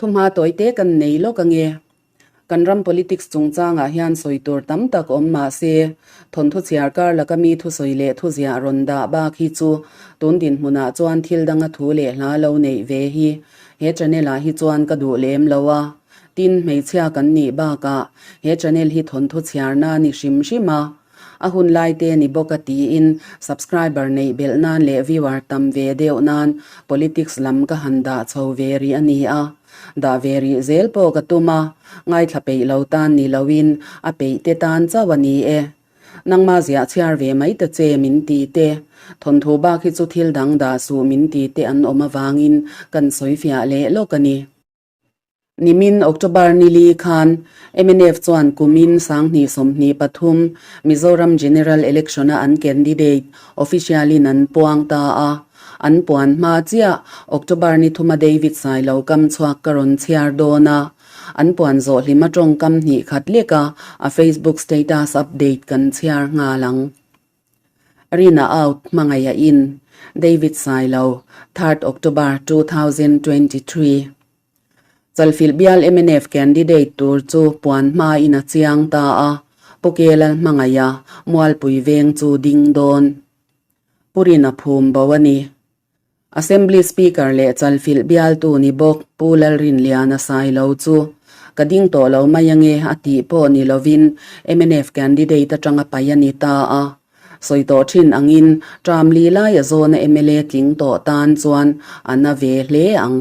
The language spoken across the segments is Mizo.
Thumha tawite kan nei lawk ange. Kan ram politics chungchangah hian sawi tur tam tak awm mah se, thawnthu chhiar kar laka mi thusawi leh thuziah rawn dah bak hi chu tun dinhmunah chuan thil danga thu leh hla lo neih ve hi he channel ah hi chuan ka duh lem lo a. Tin, hmeichhia kan nih bakah he channel hi thawnthu chhiarna a ni hrim hrim a. A hun lai te ni bawk a tiin subscriber neih belh nan leh viewer tam ve deuh nan politics lam ka han dah chho ve rih a ni a. Dah ve rih zel pawh ka tum a, ngaithla peih lo tan ni loin a peih te tan chauh a ni e. Nangma ziah chhiar ve mai ta che min ti te, thawnthu bak hi chu thil dang dah suh min ti te an awm avangin kan sawi fiah leh lawk a ni. Nimin October nili khan mnf chuan kumin 2023 Mizoram General Election-a an candidate official-in an puang ta a. An puan hma chiah October ni thuma David Sailo kam chhuak ka rawn chhiar dawn a. An puan zawh hlima tawngkam hnih khat leka a Facebook status update kan chhiar nghal ang. Rina out hmangaih a in, David Sailo, third October 2023. Chalfilh bial mnf candidate tur chu puan hma in a chiang ta a, Pu Kelal hmangaih a Mualpui veng chu ding dawn. Pu Rina phum bo a ni. Assembly Speaker leh Chalfilh bialtu ni bawk Pu Lalrinliana Sailo chu ka ding tawh lo mai ange a tih pawh ni lovin mnf candidate atanga paih a ni ta a. Sawi tawh thin angin term li laia zawna mla tling tawh tan chuan a na ve hle ang.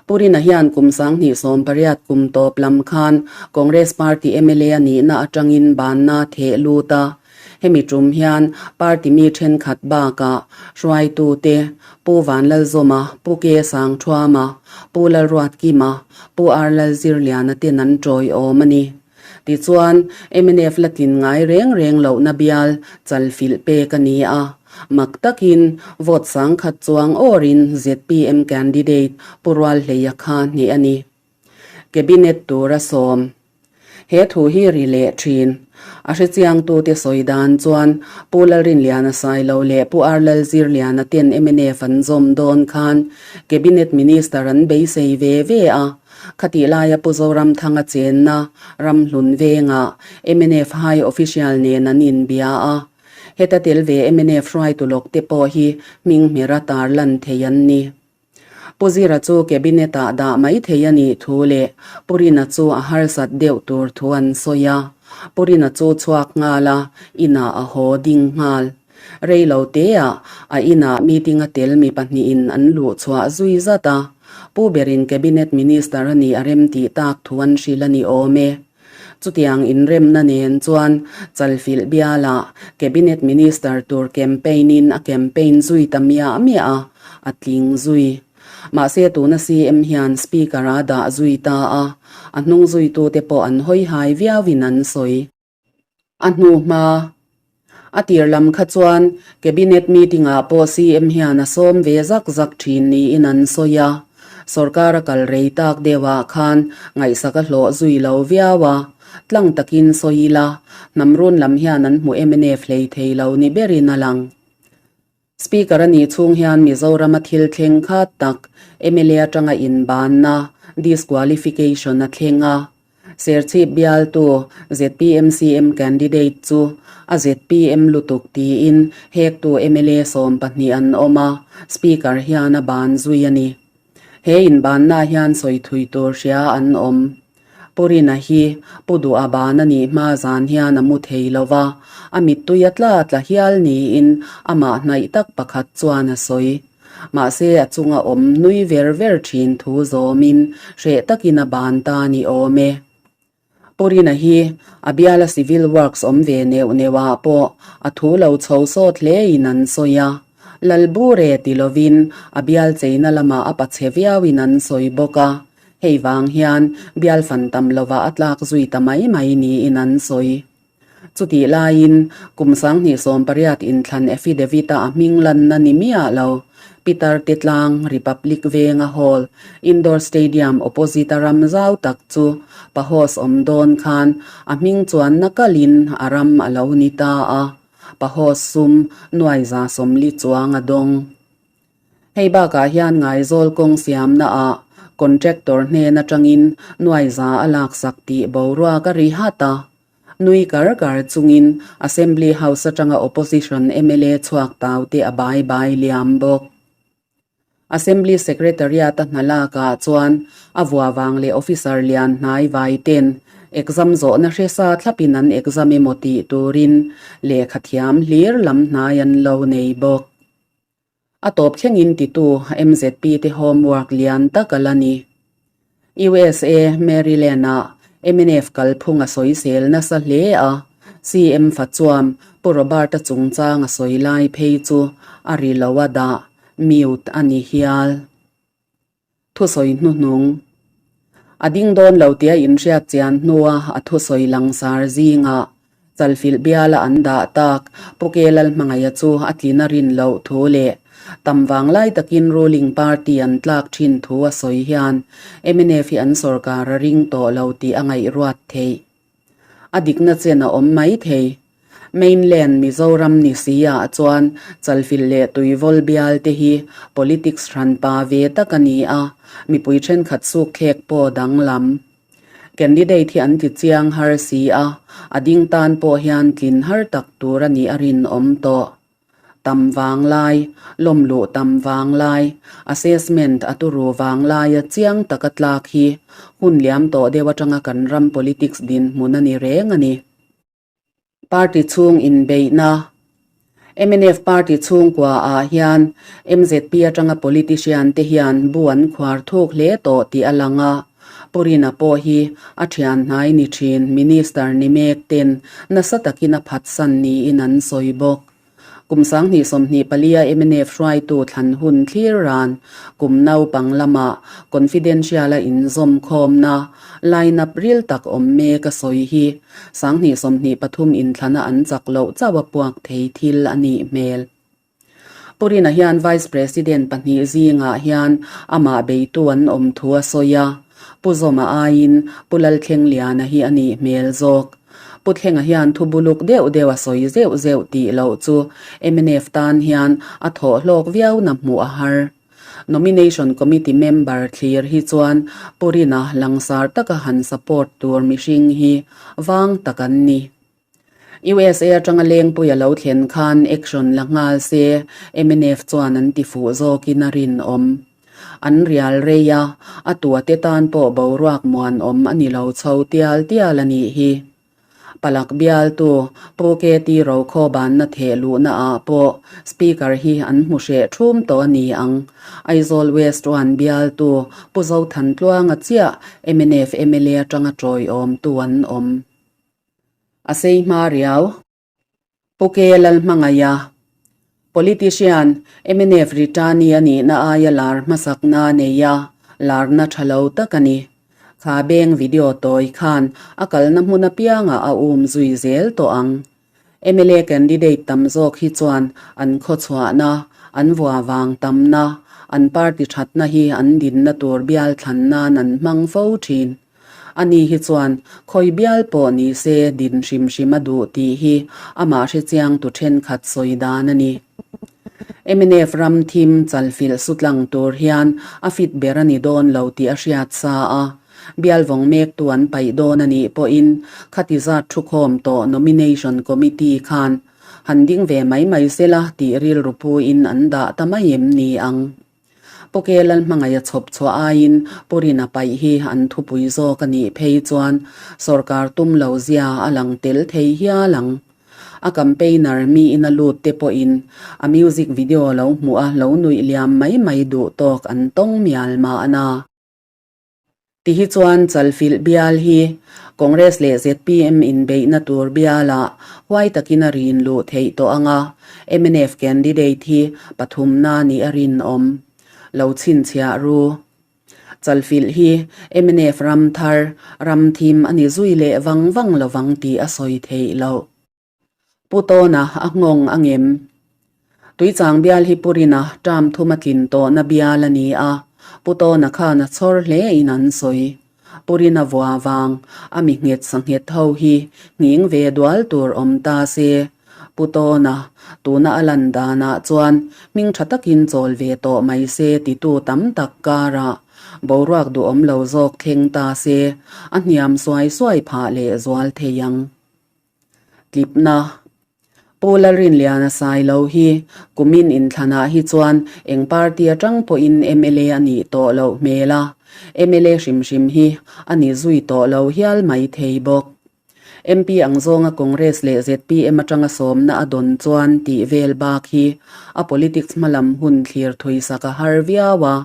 Pu Rina hian kum 2018 kum tawp lam khan Congress Party mla a nihna atangin banna theh lut a. Hemi tum hian party mi thenkhat bakah hruaitute Pu Vanlalzawma, Pu Ke Sangthuama, Pu Lalruatkima, Pu R Lalzirliana ten an tawiawm a ni. Tichuan, mnf la tlin ngai reng reng lohna bial chalfilh pek a ni a. Mak takin vote sangkhat chuang awrin zpm candidate Pu Rualhleia kha hneh a ni. Cabinet tura sawm. He thu hi ri leh thin. A hrechiangtute sawi dan chuan Pu Lalrinliana Sailo leh Pu R Lalzirliana ten mnf an zawm dawn khan Cabinet Minister an beisei ve ve a. Khatih laia Pu Zoramthanga chenna Ramhlun vengah mnf High Official nen an inbia a. Heta tel ve mnf hruaitu lawk te pawh hi hming hmera tarlan thei an ni. Pu Zira chu Cabinet ah dah mai thei a nih thu leh Pu Rina chu a harsat deuh tur thu an sawi a. Pu Rina chu chhuak nghal a, inah a haw ding nghal. Rei lo teah a inah meeting a tel mi pahnihin an luh chhuah zui zat a. Pu berin Cabinet Minister a nih a rem tih tak thu an hrilh a ni awm e. Chutiang inremna nen chuan Chalfilh bialah Cabinet Minister tur campaign-in a campaign zui ta miah miah a, a tling zui. Mahse tuna CM hian Speaker a dah zui ta a, a hnung zuitute pawh an hawi hai viauin an sawi. A hnu hma a tir lam kha chuan Cabinet meeting ah pawh CM hian a sawm ve zak zak thin niin an sawi a. Sorkar a kal rei tak deuh ah khan ngaihsak a hlawh zui lo viau a. Tlang takin sawi ila, hnam run lam hian an hmu mnf hlei thei lo ni berin a lang. Speaker a nih chhung hian Mizorama thil thleng khat tak mla atanga inbanna, disqualification, a thleng a. Serchhip bialtu zpm CM candidate chu a zpm lutuk tiin hektu mla 12 an awm a, Speaker hian a ban zui a ni. He inbanna hian sawi thui tur hria an awm. Pu Rina hi Pu Duha ban a nih hma zan hian a mu thei lo va, a mittui a tla tla hial niin amah hnaih tak pakhat chuan a sawi. Mahse a chunga awm nui ver ver thin thu zawmin hreh takin a ban ta ni awm e. Pu Rina hi a biala civil works awm ve neuh neuh ah pawh a thu lo chho sawt hlein an sawi a. Lalbure ti lovin a bial cheina lamah a pachhe viauin an sawi bawk a. Hei vang hian bial fan tam lovah a tlak zui ta mai mai niin an sawi. Chutih laiin kum 2018 inthlan affidavit-a a hming lanna ni miah lo, Pitar te tlang Republic Venga Hall, Indoor Stadium opposite-a ram zau tak chu Pahoss awm dawn khan a hming chuanna kalin a ram a lo ni ta a, Pahoss sum nuai 40 chuang a dawng. Hei bakah hian Ngaizawl kawng siamna ah contractor hnen atangin nuai za a laksak tih boruak a ri hat a. Nui kar kar chungin Assembly House atanga Opposition mla chhuak tau te a bai bai liam bawk. Assembly Secretariat a hna lakah chuan a vua vang leh officer lian hnai vai ten exam zawhna hre sa thlapin an exam emaw tih turin lehkha thiam hlir lam hnai an lo nei bawk. A tawp thlengin titu MZP te homework lian tak a la ni. USA, Maryland-ah mnf kalphung a sawisel nasa hle a, CM Fachuam, Pu Robert-a chungchang a sawi lai phei chu a ri lo a dah, mute, a ni hial. Thusawi hnuhnung. A ding dawn lo tia inhriat chian hnua a thusawi langsar zingah Chalfilh biala an dah tak Pu Ke Lalhmangaia chu a tlin a rin loh thu leh tam vanglai takin ruling party an tlak thin thu a sawi hian mnf hi an sorkar a ring tawh lo tih a ngaihruat theih. A dikna chen a awm mai thei. Mainland Mizoram ni si ah chuan Chalfilh leh Tuivawl bial te hi politics hranpa ve tak a ni a, mipui thenkhat sukthlek pawh danglam. Candidate hi an ti chiang har si a, a ding tan pawh hian tlin har tak tur a nih a rinawm tawh. Tam vang lai, lawmluh tam vang lai, assessment a turu vang laia chiang taka tlak hi hun liam tawh deuh atanga kan ram politics dinhmun a ni reng a ni. Party chhung inbeihna, mnf party chhungkua ah hian MZP atanga politician te hian bu an khuar thuk hle tawh tih a lang a, Pu Rina pawh hi a thian hnai ni thin Minister ni mek ten nasa takin a phatsan niin an sawi bawk. Kum 2024 a mnf hruaitu thlan hun thlir ran kum naupang lama confidential a inzawm khawmna line up ril tak awm mek a sawi hi 2023 inthlana an chak loh chauh a puak thei thil a nih hmel. Pu Rina hian Vice President pahnih zingah hian amah beitu an awm thu a sawi a, Pu Zawma aiin Pu Lalthlengliana hi a nih hmel zawk. Pu Thlenga hian thu buluk deuh deuh a sawi zeuh zeuh tih loh chu mnf tan hian a thawh hlawk viau na hmuh a har. Nomination Committee member thlir hi chuan Pu Rina langsar taka han support tur mihring hi vang tak an ni. USA atanga Lengpui a lo thlen khan action la nghal se mnf chuan an ti fuh zawkin a rinawm. An rial rei a, a tuate tan pawh boruak muanawm a ni lo chho tial tial a nih hi. Palak bialtu Pu KT Rokhawbanna theh luhna ah pawh Speaker hi an hmu hreh thum tawh a ni ang. Aizawl West One bialtu Pu Zothantluanga chiah mnf mla atanga tawiawmtu an awm. A sei hma riau. Pu Ke Lalhmangaia, Politician, mnf Ritani a nihna aia lar hmasakna a nei a, larna tha lo tak a ni. Kha beng video tawi khan a kalna hmun apiangah a um zui zel tawh ang. Mla candidate tam zawk hi chuan an khawchhuahna, an vua vang tamna, an party thatna hi an dinna tur bial thlan nan an hmang fo thin. Ani hi chuan khawi bial pawh ni se din hrim hrim a duh tih hi amah hrechiang tu thenkhat sawi dan a ni. Mnf ram thim chalfilh sutlang tur hian a fit ber a ni dawn lo tih a hriat sa a, bial vawng mektu an paih dawn a nih pawhin khati zat thukhawm tawh Nomination Committee khan han ding ve mai mai sela tih rilru puin an dah ta mai em ni ang? Pu Ke Lalhmangaih a chhawp chhuah aiin Pu Rina paih hi an thupui zawk a nih phei chuan sorkar tum lo zia a lang tel thei hial ang. A campaigner mi ina lut te pawhin a music video lo hmuh a lo nuih liam mai mai duh tawk an tawng mial mahna. Ti hi chuan Chalfilh bial hi Congress leh zpm inbeihna tur bialah huai takin a rin luh theih tawh ang a, mnf candidate hi pathumna nih a rinawm lo chhinchhiah ru. Chalfilh hi mnf ram thar, ram thim a ni zui leh vang vang lovang tih a sawi theih loh. Pu Tawna a nghawng a ngem. Tuichang bial hi Pu Rina term thum a tlin tawhna bial a ni a, Pu Tawna khan a chhawr hle in an sawi. Pu Rina vua vang a mi nghet sa nghet ho hi nghing ve dual tur awm ta se. Pu Tawna, tuna a lan danah chuan hming tha takin chawl ve tawh mai se titu tam tak karah boruak duhawm lo zawk thleng ta se, a hniam suai suai phah leh zual thei ang. Tlipna. Pu Lalrinliana Sailo hi kumin inthlanah hi chuan eng party atang pawhin mla a nih tawh loh hmel a, mla hrim hrim hi a ni zui tawh lo hial mai thei bawk. MP ang zawnga Congress leh zpm atanga sawmna a dawn chuan tih vel bak hi a politics hmalam hun thlir thui sak a har viau a.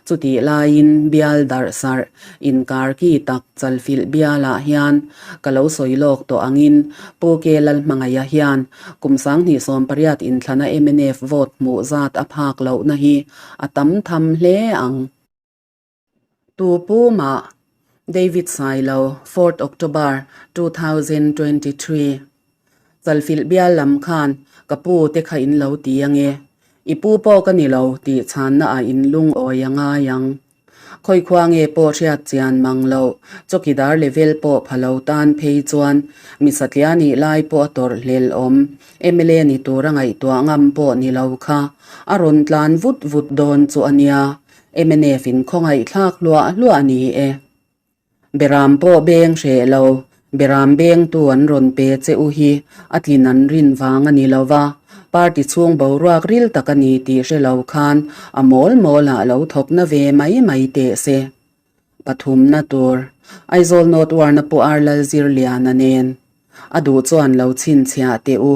Chutih laiin bial darh sarh inkar ki tak chalfilh bialah hian ka lo sawi lawk tawh angin Pu Ke Lalhmangaia hian kum 2018 inthlana mnf vote hmuh zat a phak lohna hi a tam tham hle ang. Tu pu mah David Sailo, Fourth October, 2023. Chalfilh bial lam khan ka pu te kha in lo ti ange. I pu pawh ka ni lo tih chhanna ah in lungawi a ngai ang. Khawi khua nge pawh hriat chian mang loh, chawkidar level pawh pha lo tan phei chuan mi satliah nih lai pawh a tawrh hlel awm. Mla ni tura ngaihtuah ngam pawh ni lo kha a rawn tlan vut vut dawn chu a nia. Mnf in khawngaihthlak hluah hluah a ni e. Beram pawh beng hreh lo, beram bengtu an rawn pe che u hi a tlin an rin vang a ni lo va, party chhung boruak ril tak a ni tih hre lo khan a mawl mawl ah lo thawk na ve mai mai teh se. Pathumna tur, Aizawl North Warna Pu Ar Lalzirliana nen a duh chuan lo chhinchhiah teh u.